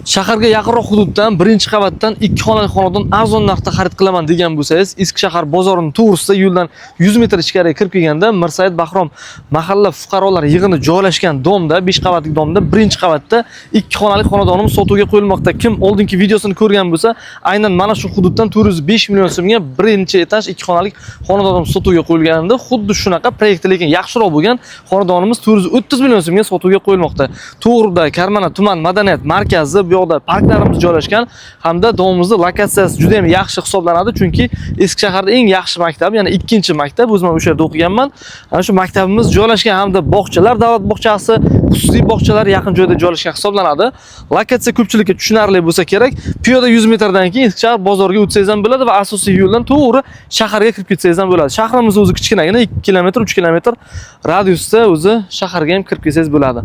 Shaharga yaqinroq hududdan birinchi qavatdan ikki xonali xonadon arzon narxda xarid qilaman degan bo'lsangiz, Eski shahar bozorining to'g'risida yo'ldan 100 metr ichkariga kirib kelganda Mirsaid Bahrom mahalla fuqarolar yig'ini joylashgan domda, 5 qavatli domda birinchi qavatda ikki xonali xonadonimiz sotuvga qo'yilmoqda. Kim oldingi videosini ko'rgan bo'lsa, aynan mana shu hududdan 405 million so'mga birinchi etaj ikki xonalik xonadonimiz sotuvga qo'yilgandi. Xuddi shunaqa proyektda, lekin yaxshiroq bo'lgan xonadonimiz 430 million so'mga sotuvga qo'yilmoqda. To'g'rida Karmana tuman madaniyat markazi, bu yoqda parklarimiz joylashgan hamda domimizni lokatsiyasi juda ham yaxshi hisoblanadi, chunki Eski shaharda eng yaxshi maktab, ya'ni ikkinchi maktab, o'zim ham o'sha yerda o'qiganman. Ana shu maktabimiz joylashgan hamda bog'chalar, davlat bog'chasi, xususiy bog'chalar yaqin joyda joylashgan hisoblanadi. Lokatsiya ko'pchilikka tushunarli bo'lsa kerak. Piyoda 100 metrdan keyin Eski shahar bozoriga o'tsangiz ham bo'ladi va asosiy yo'ldan to'g'ri shaharga kirib ketsangiz ham bo'ladi. Shahrimiz o'zi kichkinagina, 2 kilometr, 3 kilometr radiusda o'zi shaharga ham kirib kelsangiz bo'ladi.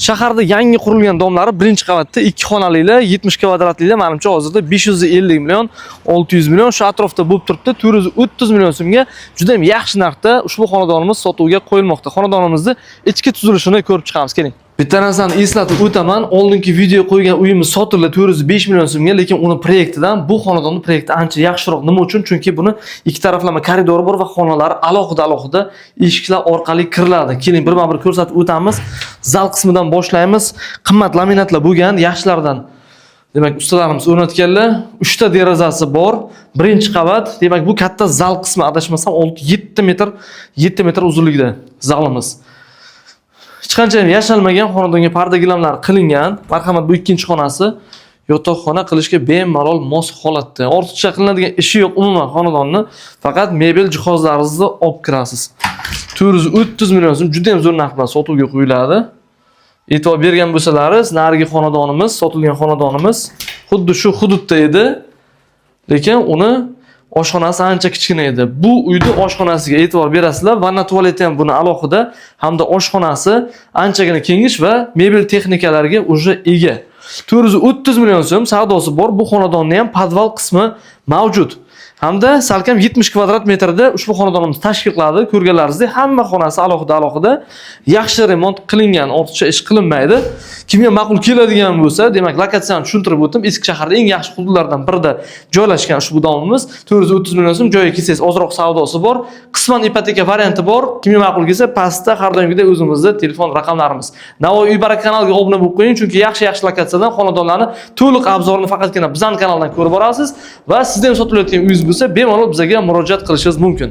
Shaharda yangi qurilgan domlari birinchi qavatda ikki xonalilar, 70 kvadratlilar manimcha hozirda 550 million, 600 million shu atrofda bo'lib turibdi. 430 million so'mga juda ham yaxshi narxda ushbu xonadonimiz sotuvga qo'yilmoqda. Xonadonimizni ichki tuzilishini ko'rib chiqamiz, keling. Bitta narsani eslatib o'taman. Oldingi video qo'ygan uyimiz sotildi 405 million so'mga, lekin uni proyektidan bu xonadonning proyekti ancha yaxshiroq. Nima uchun? Chunki buni ikki taraflama koridori bor va xonalar alohida-alohida eshiklar orqali kiriladi. Keling, birma-bir ko'rsatib o'tamiz. Zal qismidan boshlaymiz. Qimmat laminatlar bo'lgan, yaxshilardan. Demak, ustalarimiz o'rnatganlar. 3 ta derazasi bor. Birinchi qavat, demak, bu katta zal qismi, adashmasam 6-7 metr, 7 metr uzunligida zalimiz. Hech qancha ham yashalmagan xonadonga parda gilamlar qilingan. Marhamat, bu ikkinchi xonasi. Yotoqxona qilishga bemalol mos holatda. Ortiqcha qilinadigan ishi yo'q umuman xonadonni. Faqat mebel jihozlaringizni olib kirasiz. 430 million so'm juda ham zo'r narx bilan sotuvga qo'yiladi. E'tibor bergan bo'lsalaringiz, narigi xonadonimiz, sotilgan xonadonimiz xuddi shu hududda edi. Lekin uni oshxonasi ancha kichkina edi. Bu uyni oshxonasiga e'tibor berasizlar. Vanna tualeti ham buni alohida hamda oshxonasi anchagina kengish va mebel texnikalariga уже ega. 430 million so'm savdosi bor. Bu xonadonni ham podval qismi mavjud. Hamda salkam 70 kvadrat metrda ushbu xonadonimiz tashkil qiladi. Ko'rganlaringizdek, hamma xonasi alohida alohida yaxshi remont qilingan, ortiqcha ish qilinmaydi. Kimga ma'qul keladigan bo'lsa, demak, lokatsiyani tushuntirib o'tdim. Eski shaharda eng yaxshi hududlardan birida joylashgan ushbu domimiz 430 million so'm, joyiga kelsangiz ozroq savdosi bor. Qisman ipoteka varianti bor. Kimga ma'qul kelsa, pastda har doimgidek o'zimizni telefon raqamlarimiz. Navoiy uy baraka kanaliga obuna bo'lib qo'ying, chunki yaxshi-yaxshi lokatsiyadan xonadonlarni to'liq обзор ini faqatgina bizning kanaldan ko'rib borasiz va sizda ham sotilayotgan uyingiz bo'lsa, bemalol bizga murojaat qilishingiz mumkin.